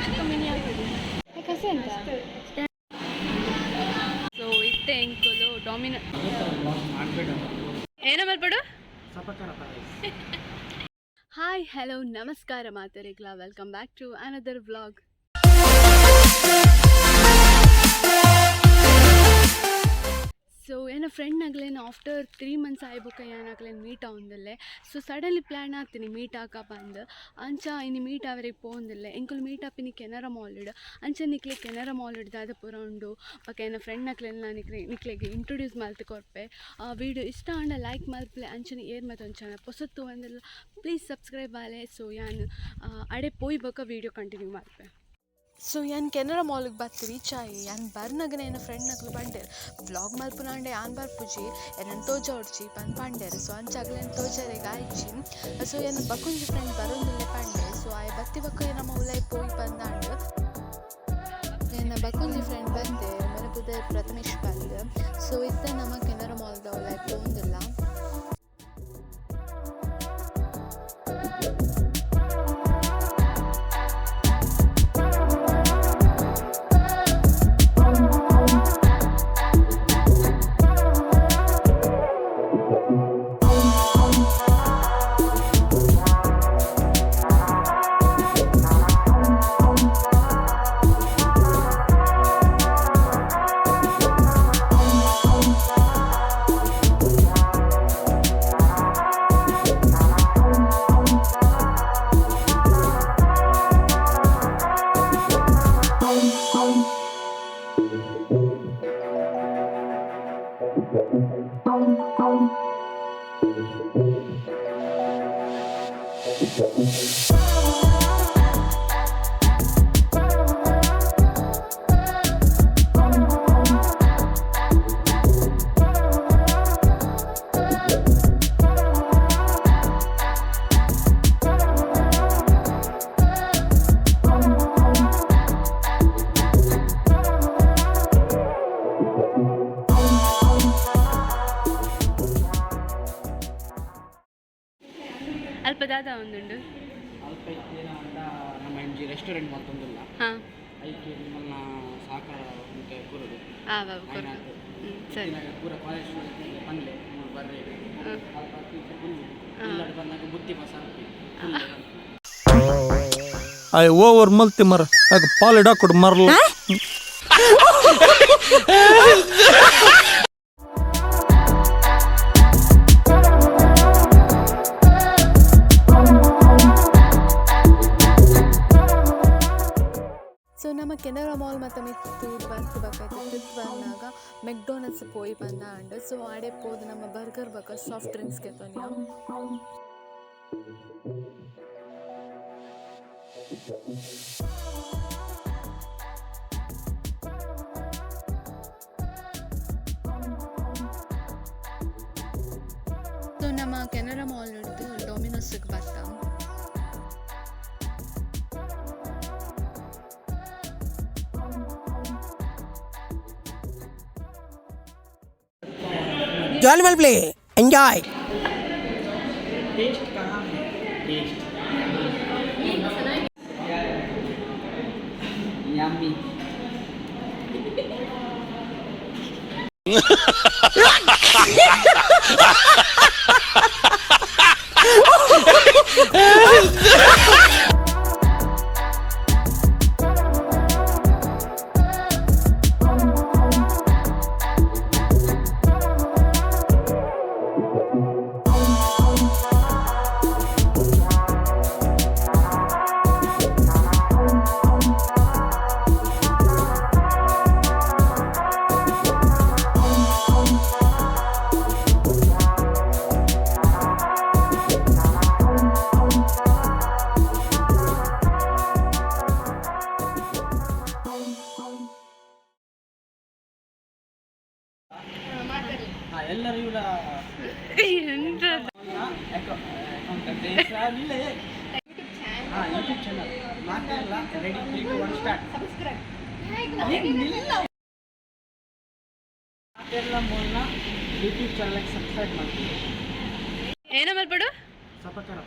ಚಿಕ್ಕ ಮಿನಿ ಹಾಕೋದು. ಕಸ ಎಂತ? ಸೊ ಇತ್ತೆ ಎಂಕುಲು ಡೊಮಿನೋ ಏನ ಮಲ್ಪಡು. ಹಾಯ್, ಹಲೋ, ನಮಸ್ಕಾರ ಮಾತೆರೆಗ್ಲ. Welcome back to another vlog. So ಎನ್ನ ಫ್ರೆಂಡ್ ಅಗ್ಲೇನು ಆಫ್ಟರ್ 3 ಮಂತ್ಸ್ ಆಯ್ಬೊಕ್ಕ ಯಾನ್ ಅಕ್ಲೆನ್ ಮೀಟ್ ಆವೊಂದುಲ್ಲೆ. ಸೊ ಸಡನ್ಲಿ ಪ್ಲ್ಯಾನ್ ಆತೀನಿ ಮೀಟ್ ಆಕ ಪಂದ್. ಅಂಚ ಇನಿ ಮೀಟ್ ಆವರೆಗೆ ಪೋವೊಂದುಲ್ಲೆ. ಎಂಕುಲು ಮೀಟ್ ಆಪಿನಿ ಕೆನರಾ ಮಾಲ್ಡ್. ಅಂಚ ನಿಕ್ಲೆ ಕೆನರಾ ಮಾಲ್ಡ್ ದಾದ ಪೂರ ಉಂಡು ಬೊಕ ಎನ್ನ ಫ್ರೆಂಡ್ ಅಕ್ಲೆನ ನಿಕ್ಲೆ ನಿಕ್ಲೆಗ್ ಇಂಟ್ರೊಡ್ಯೂಸ್ ಮಲ್ತ್ ಕೊರ್ಪೆ. ವೀಡಿಯೋ ಇಷ್ಟ ಆಂಡ ಲೈಕ್ ಮಲ್ಪಲೆ. ಅಂಚನೆ ಏರ್ ಮಾತ ಒಂಚನ ಪೊಸತ್ತು ಒಂದೆಲ್ಲ ಪ್ಲೀಸ್ ಸಬ್ಸ್ಕ್ರೈಬ್ ಆಲೆ. ಸೊ ಯಾನ್ ಅಡೆ ಪೋಯಿ ಬೊಕ ವೀಡಿಯೋ ಕಂಟಿನ್ಯೂ ಮಲ್ಪೆ. ಸೊ ಯಾನ್ ಕೆನರಾ ಮಾಲಿಗೆ ಬತ್ತು ರೀಚ್ ಆಯಿ. ಯಾನ್ ಬರ್ನಗನೆ ಎನ್ನ ಫ್ರೆಂಡ್ನಕ್ಲು ಪಂಡೆರ್, ವ್ಲಾಗ್ ಮಲ್ಪುನಾಂಡ ಯಾನ್ ಬರ್ಪುಜಿ, ಎನನ್ ತೋಜಾವೊಡ್ಚಿ ಪಂದ್ ಪಂಡೆರ್. ಸೊ ಅಂಚ ಅಗ್ಲೆನ್ ತೋಜರೆಗ್ ಆಯ್ಜಿ. ಸೊ ಎನ್ನ ಬಕೊಂಜಿ ಫ್ರೆಂಡ್ ಬರೋಂದುಲ್ಲೆ ಪಂಡೆ. ಸೊ ಆಯೆ ಬತ್ತಿ ಬೊಕ್ಕ ನಮ ಉಲಾಯಿ ಪೋಯಿ ಪಂದಾಂಡ್. ಎನ್ನ ಬಕೊಂಜಿ ಫ್ರೆಂಡ್ ಬತ್ತೆ, ಮೇರೆ ಪುದರ್ ಪ್ರಥಮೇಶ್ ಪಂದ್. ಸೊ ಇತ್ತೆ ನಮ ಕೆನರಾ ಮಾಲ್ದ ಉಲಾಯಿ ಪೋವೊಂದುಲ್ಲ. ಅಲ್ಪ ದಾದ ಒಂದುಂಡು. ಅಲ್ಪ ಇತ್ತೇನ ನಮ್ಮ ಎಂಜಿ ರೆಸ್ಟೋರೆಂಟ್ ಮಲ್ತೊಂದುಲ್ಲ. ಐಕೆ ನಿಮ್ಮನ್ನ ಸಹಕಾರ ಮತ್ತೆ ಕೊರಡು. ಆ ಬಾಬು ಕೊರ್ಪ. ಸರಿ. ಪೂರ ಕಾಲೇಜ್ ಸ್ಟೂಡೆಂಟ್ ಪನ್ಲೆ ಮೂಲು ಬರ್ರೆ. ಅಲ್ಪ ಇಲ್ಲಡ್ ಬಂದಾಗ ಬುದ್ಧಿ ಬಸ್ ಅಲ್ಪಿ. ಆಯ್ ಓವರ್ ಮಲ್ತಿ ಮರ ಆಗ ಪಾಲಿಡ್ ಹಾಕೊಡು ಮರಲ. ಸೊ ನಮ್ಮ ಕೆನರಾ ಮಾಲ್ ಮತ್ತು ಮಿತ್ತು ಬರ್ತು ಬಕಾಯ್ತು. ಟ್ರಿಪ್ ಬಂದಾಗ ಮೆಕ್ಡೊನಲ್ಡ್ಸ್ ಪೋಯಿ ಬಂದಾಂಡ್. ಸೊ ಆಡೆ ಪೋದು ನಮ್ಮ ಬರ್ಗರ್ ಬಕ ಸಾಫ್ಟ್ ಡ್ರಿಂಕ್ಸ್ ಗೆತೊನಿಯ. ಸೊ ನಮ್ಮ ಕೆನರಾ ಮಾಲ್ ಹಿಡ್ದು ಡೊಮಿನೋಸ್ಗೆ ಬರ್ತಾ. ಜಾಲಿ ಮಲ್ಪ್ಲೆ, ಎಂಜಾಯ್. ಟೇಸ್ಟ್ ಕಹಾ ಹೈ? Taste yummy. ಹಾಂ, ಎಲ್ಲರೂ ಇವರ ಎಂತ? ಅಕೌಂಟ್ ಇಲ್ಲ. ಹಾಂ, ಯೂಟ್ಯೂಬ್ ಚಾನಲ್ ಮಾತೆಲ್ಲ. Ready, 3, 2, 1, start. ಮಾತೆಲ್ಲ ಮೋಲ್ನ ಯೂಟ್ಯೂಬ್ ಚಾನಲ್ಗೆ ಸಬ್ಸ್ಕ್ರೈಬ್ ಮಾಡ್ತೀವಿ. ಏನ ಮಲ್ಪಡು? ಸಪಕರ.